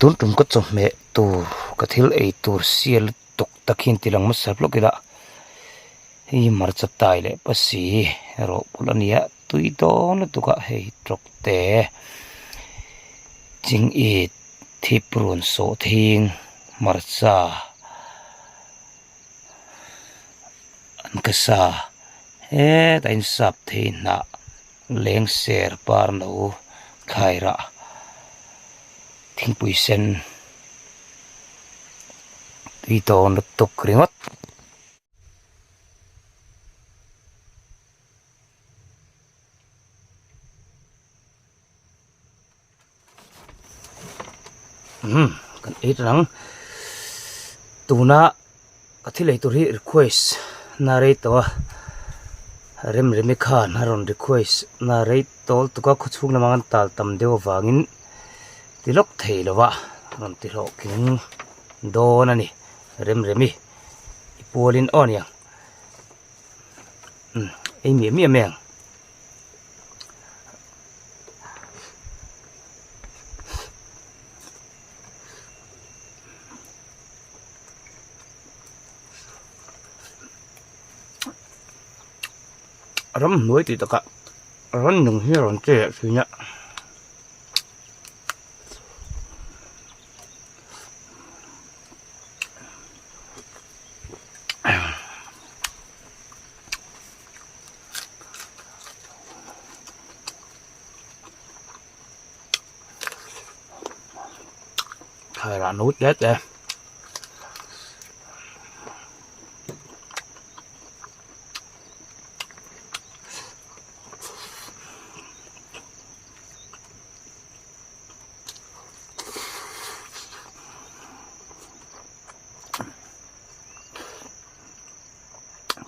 Tun tum ka chawhmeh tur ka thil ei tur sial lutuk tak hi an ti lang hmasa hlawk ila hei hi hmarcha tai leh pasi erawh pawlh a nia tui dawn lutuk a hei tawk te ching it thip run sawh thing hmarcha an ka sa hetah hian sap thei hnah leng ser par no thlai rah thingpui sen tui tawn lutuk ringawt. Umm kan ei ta ang tuna ka thil ei tur hi request na rei tawh a Remremi khan a rawn request na rei tawl tuk a khawchhung lamah an tal tam deuh avangin ti lawk thei lo va rawn ti hlawhtling dawn a ni Remremi i pualin aw aniang umm ei miah miah mai ang. Ramhnuai tih takah rannung hi a rawn che leh thin a. Thlai rah no tet e.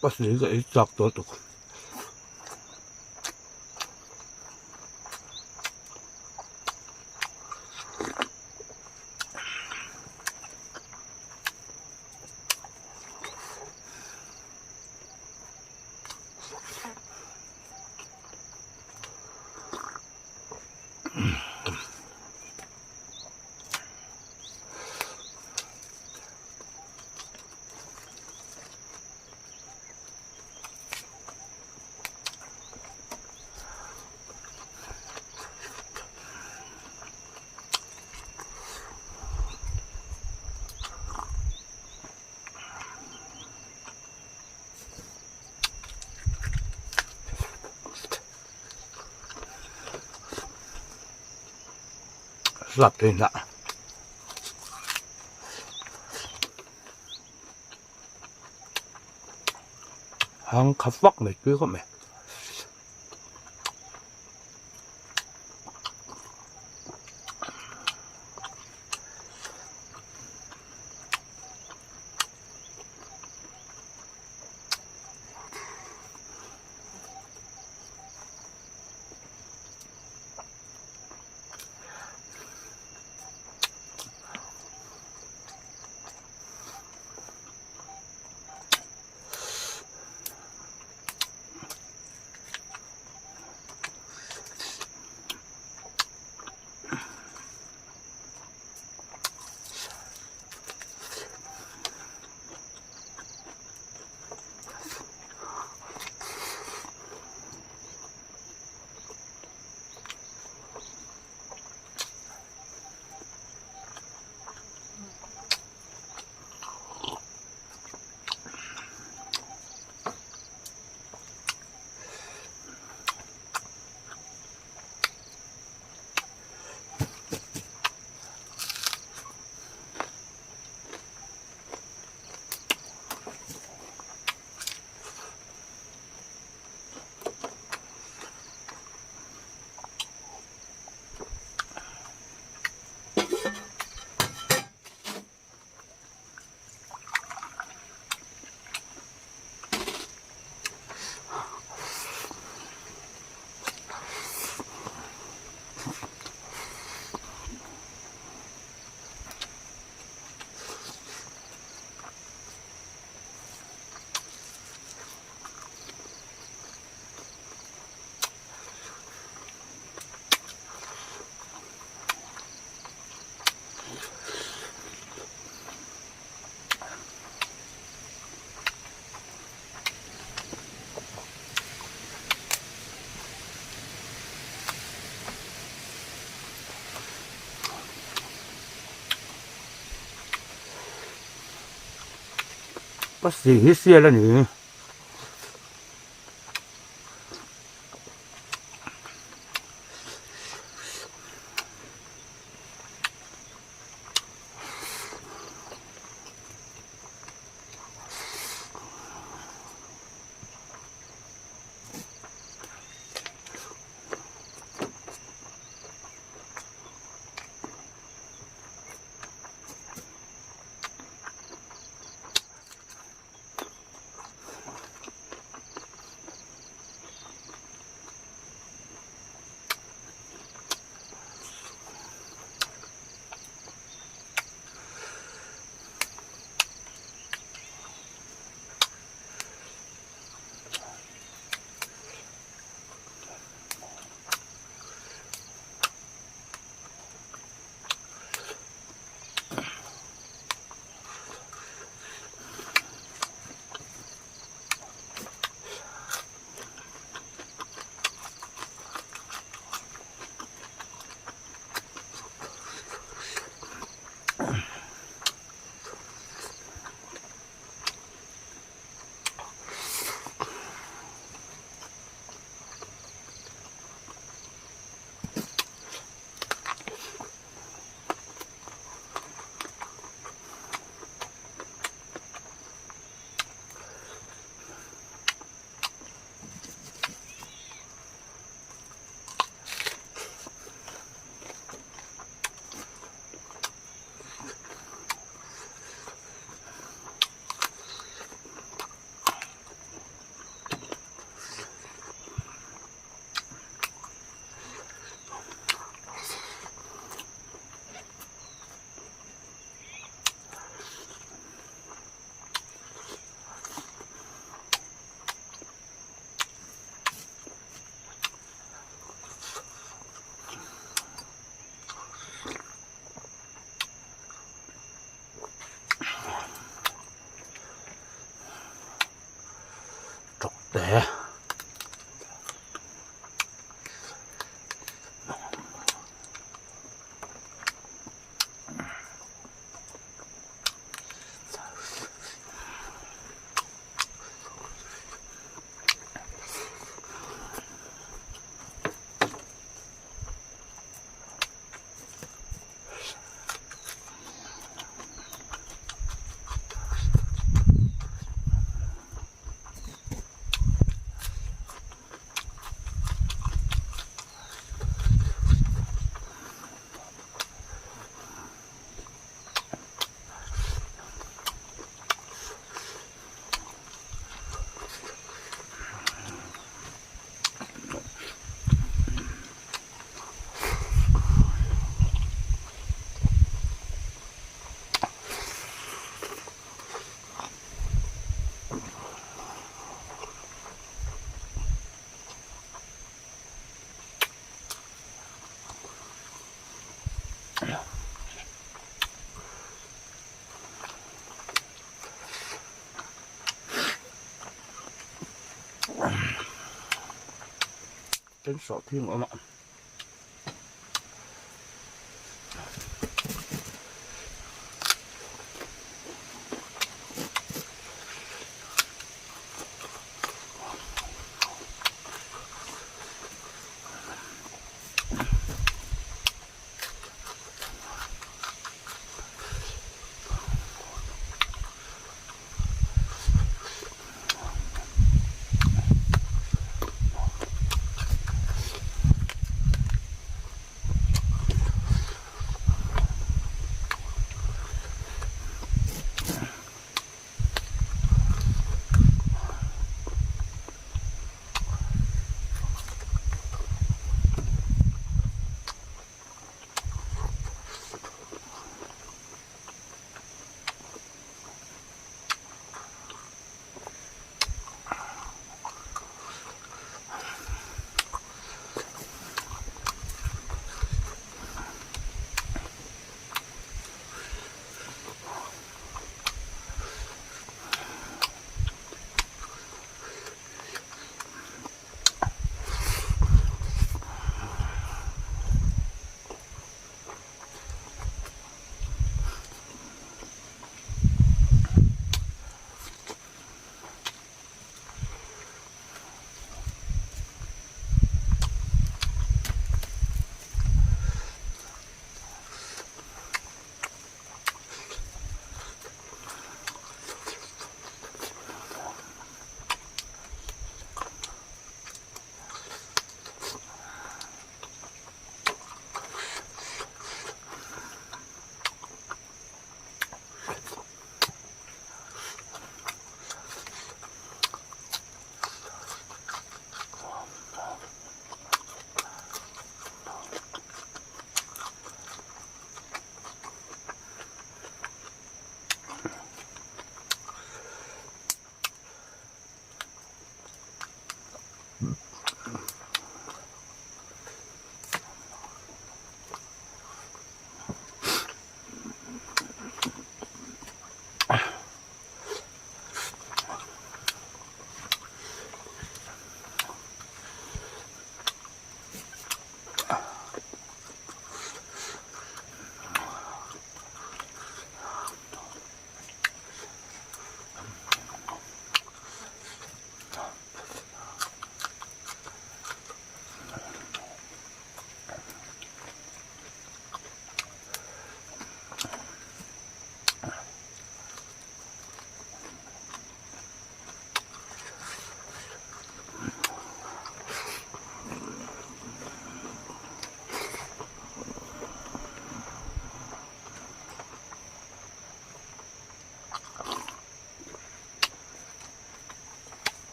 Pasli ka ei chak tawh tuk. Slap thin a. Hang kha vak mai tui khawp mai. Ka si hi sial a ni. Tawkte. Tin sawhthing awm a.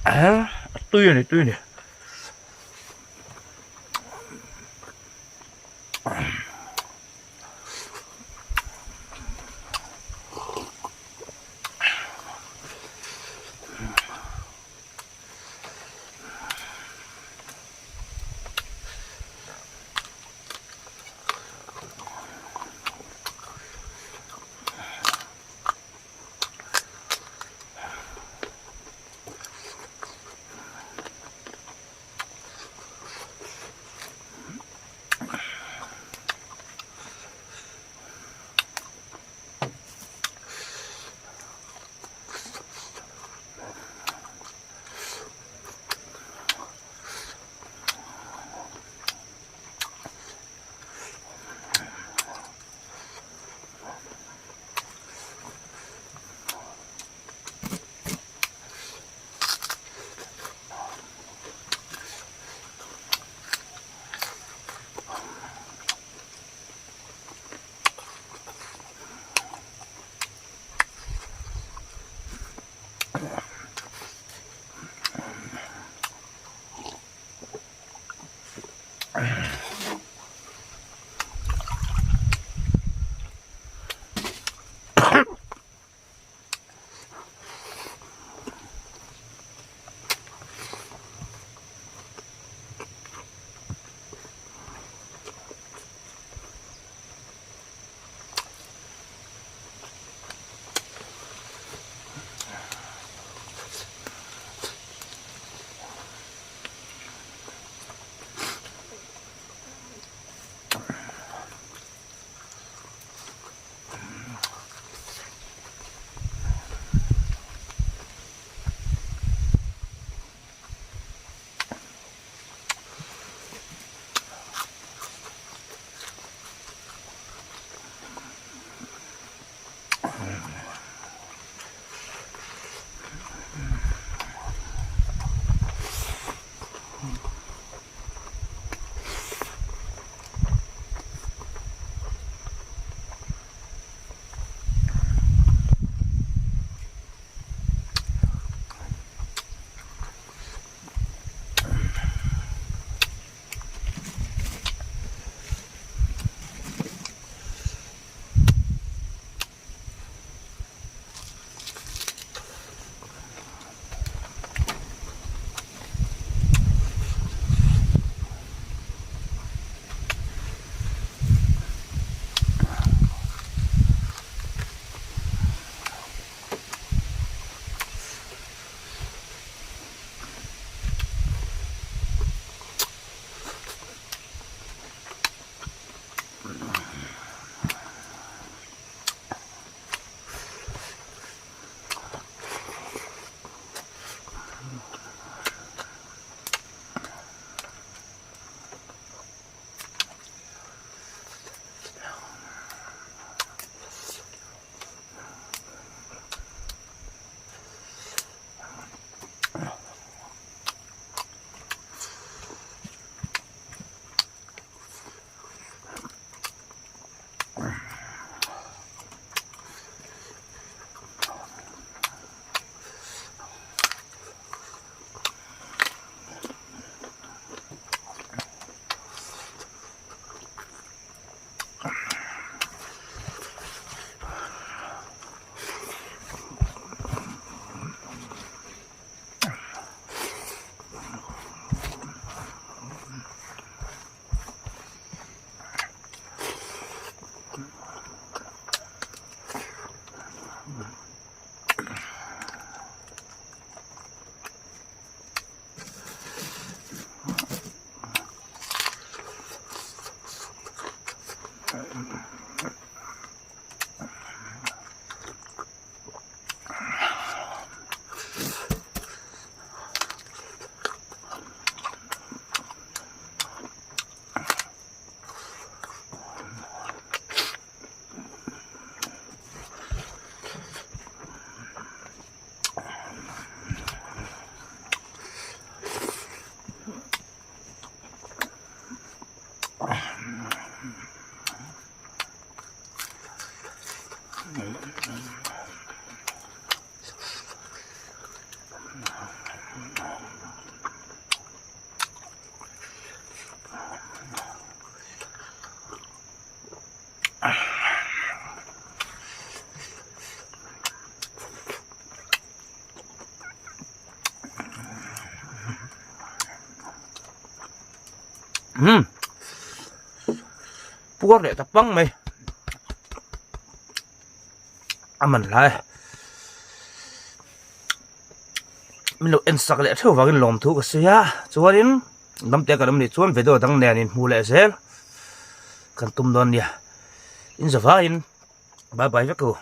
A tui a ni tui a ni. Umm puar leh ta pang mai a man hlai min lo en sak leh theuh vangin lawm thu ka sawi a chuanin damte kan awm nih chuan video dang nen inhmuh leh zel kan tum dawn nia in zavaiin bye bye vek u.